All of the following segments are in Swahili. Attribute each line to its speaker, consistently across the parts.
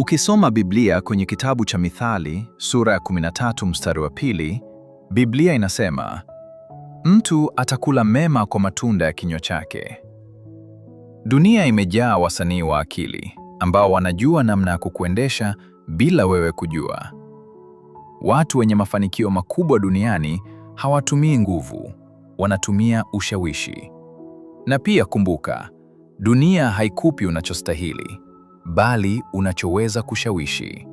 Speaker 1: Ukisoma Biblia kwenye kitabu cha Mithali sura ya 13 mstari wa 2, Biblia inasema, mtu atakula mema kwa matunda ya kinywa chake. Dunia imejaa wasanii wa akili ambao wanajua namna ya kukuendesha bila wewe kujua. Watu wenye mafanikio makubwa duniani hawatumii nguvu, wanatumia ushawishi. Na pia kumbuka, dunia haikupi unachostahili, bali unachoweza kushawishi.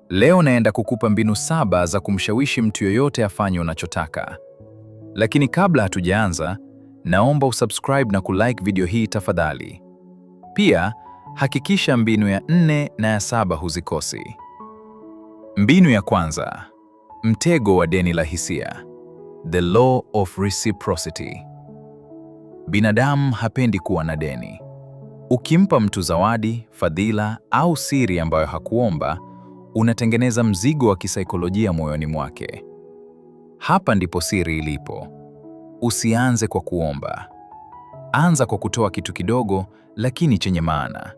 Speaker 1: Leo naenda kukupa mbinu 7 za kumshawishi mtu yoyote afanye unachotaka. Lakini kabla hatujaanza, naomba usubscribe na kulike video hii tafadhali. Pia hakikisha mbinu ya 4 na ya 7 huzikosi. Mbinu ya kwanza, mtego wa deni la hisia, the law of reciprocity. Binadamu hapendi kuwa na deni. Ukimpa mtu zawadi, fadhila au siri ambayo hakuomba, unatengeneza mzigo wa kisaikolojia moyoni mwake. Hapa ndipo siri ilipo. Usianze kwa kuomba. Anza kwa kutoa kitu kidogo lakini chenye maana.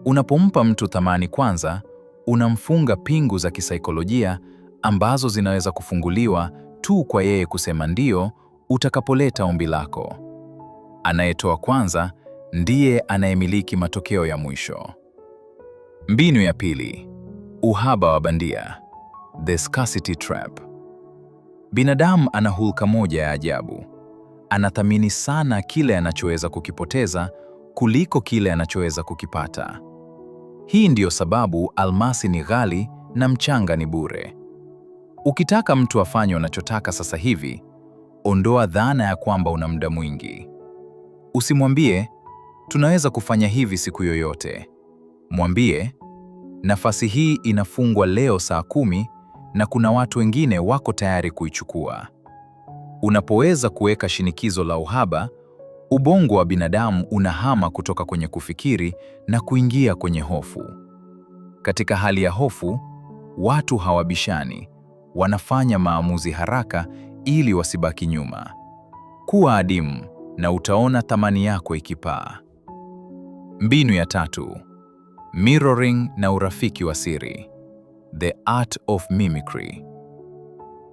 Speaker 1: Unapompa mtu thamani kwanza, unamfunga pingu za kisaikolojia ambazo zinaweza kufunguliwa tu kwa yeye kusema ndio utakapoleta ombi lako. Anayetoa kwanza ndiye anayemiliki matokeo ya mwisho. Mbinu ya pili, uhaba wa bandia, the scarcity trap. Binadamu ana hulka moja ya ajabu. Anathamini sana kile anachoweza kukipoteza kuliko kile anachoweza kukipata. Hii ndiyo sababu almasi ni ghali na mchanga ni bure. Ukitaka mtu afanye unachotaka sasa hivi, ondoa dhana ya kwamba una muda mwingi. Usimwambie, tunaweza kufanya hivi siku yoyote. Mwambie, nafasi hii inafungwa leo saa 10 na kuna watu wengine wako tayari kuichukua. Unapoweza kuweka shinikizo la uhaba, ubongo wa binadamu unahama kutoka kwenye kufikiri na kuingia kwenye hofu. Katika hali ya hofu, watu hawabishani, wanafanya maamuzi haraka ili wasibaki nyuma. Kuwa adimu na utaona thamani yako ikipaa. Mbinu ya tatu, mirroring na urafiki wa siri, the art of mimicry.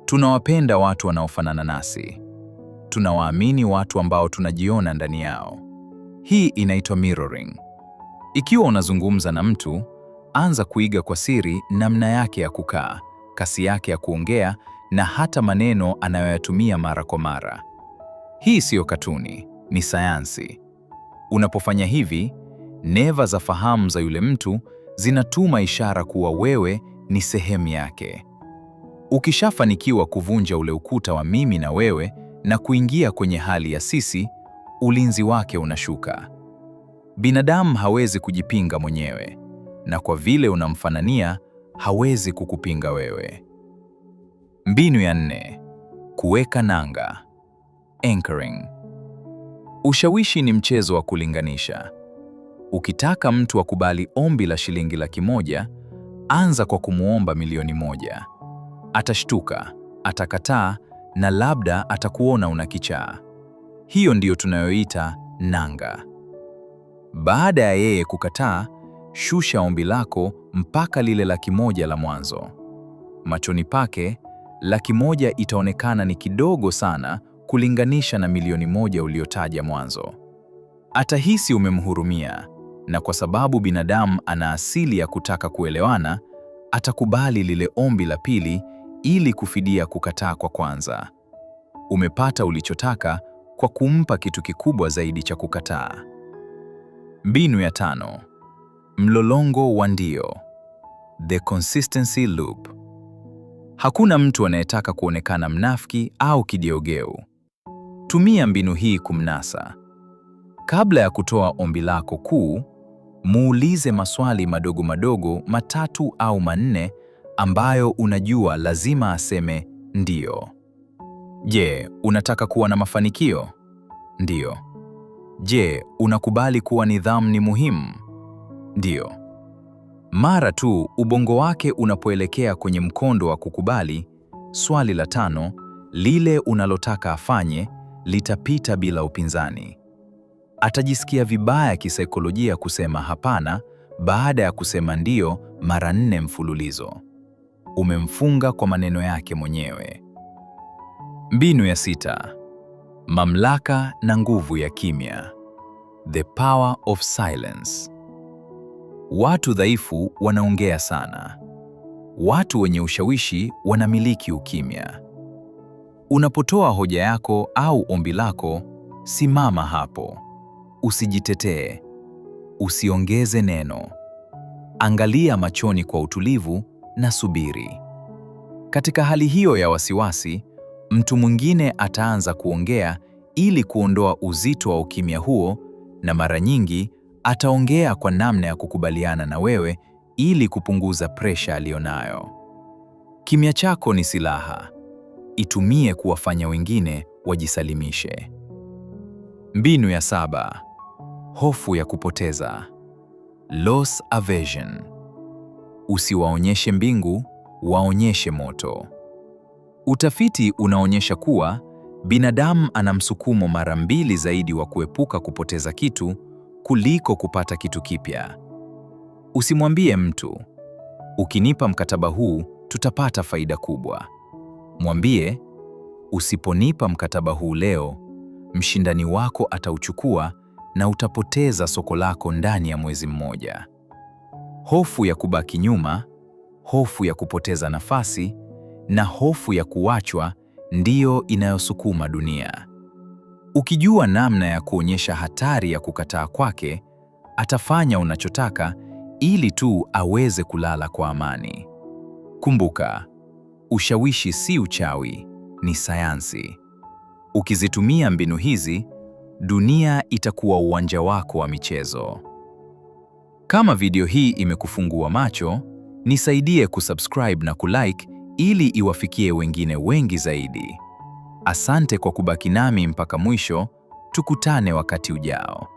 Speaker 1: Tunawapenda watu wanaofanana nasi. Tunawaamini watu ambao tunajiona ndani yao. Hii inaitwa mirroring. Ikiwa unazungumza na mtu, anza kuiga kwa siri namna yake ya kukaa, kasi yake ya kuongea na hata maneno anayoyatumia mara kwa mara. Hii siyo katuni, ni sayansi. Unapofanya hivi, neva za fahamu za yule mtu zinatuma ishara kuwa wewe ni sehemu yake. Ukishafanikiwa kuvunja ule ukuta wa mimi na wewe na kuingia kwenye hali ya sisi, ulinzi wake unashuka. Binadamu hawezi kujipinga mwenyewe, na kwa vile unamfanania, hawezi kukupinga wewe. Mbinu ya nne, kuweka nanga, anchoring. Ushawishi ni mchezo wa kulinganisha. Ukitaka mtu akubali ombi la shilingi 100,000, anza kwa kumuomba 1,000,000. Atashtuka, atakataa na labda atakuona una kichaa. Hiyo ndiyo tunayoita nanga. Baada ya yeye kukataa, shusha ombi lako mpaka lile 100,000 la mwanzo. Machoni pake, 100,000 itaonekana ni kidogo sana kulinganisha na 1,000,000 uliotaja mwanzo. Atahisi umemhurumia, na kwa sababu binadamu ana asili ya kutaka kuelewana, atakubali lile ombi la pili ili kufidia kukataa kwa kwanza. Umepata ulichotaka kwa kumpa kitu kikubwa zaidi cha kukataa. Mbinu ya tano, mlolongo wa ndio, the consistency loop. Hakuna mtu anayetaka kuonekana mnafiki au kigeugeu. Tumia mbinu hii kumnasa. Kabla ya kutoa ombi lako kuu, muulize maswali madogo madogo 3 au 4 ambayo unajua lazima aseme ndio. Je, unataka kuwa na mafanikio? Ndio. Je, unakubali kuwa nidhamu ni muhimu? Ndio. Mara tu ubongo wake unapoelekea kwenye mkondo wa kukubali, swali la tano, lile unalotaka afanye, litapita bila upinzani. Atajisikia vibaya kisaikolojia kusema hapana baada ya kusema ndio mara nne mfululizo. Umemfunga kwa maneno yake mwenyewe. Mbinu ya sita: mamlaka na nguvu ya kimya. The power of silence. Watu dhaifu wanaongea sana. Watu wenye ushawishi wanamiliki ukimya. Unapotoa hoja yako au ombi lako, simama hapo. Usijitetee. Usiongeze neno. Angalia machoni kwa utulivu na subiri. Katika hali hiyo ya wasiwasi, mtu mwingine ataanza kuongea ili kuondoa uzito wa ukimya huo, na mara nyingi ataongea kwa namna ya kukubaliana na wewe ili kupunguza presha aliyonayo. Kimya chako ni silaha. Itumie kuwafanya wengine wajisalimishe. Mbinu ya saba: hofu ya kupoteza. Loss aversion. Usiwaonyeshe mbingu, waonyeshe moto. Utafiti unaonyesha kuwa binadamu ana msukumo mara mbili zaidi wa kuepuka kupoteza kitu kuliko kupata kitu kipya. Usimwambie mtu, "Ukinipa mkataba huu tutapata faida kubwa." Mwambie, "Usiponipa mkataba huu leo, mshindani wako atauchukua na utapoteza soko lako ndani ya mwezi mmoja." Hofu ya kubaki nyuma, hofu ya kupoteza nafasi na hofu ya kuachwa ndiyo inayosukuma dunia. Ukijua namna ya kuonyesha hatari ya kukataa kwake, atafanya unachotaka ili tu aweze kulala kwa amani. Kumbuka, ushawishi si uchawi, ni sayansi. Ukizitumia mbinu hizi, dunia itakuwa uwanja wako wa michezo. Kama video hii imekufungua macho, nisaidie kusubscribe na kulike ili iwafikie wengine wengi zaidi. Asante kwa kubaki nami mpaka mwisho. Tukutane wakati ujao.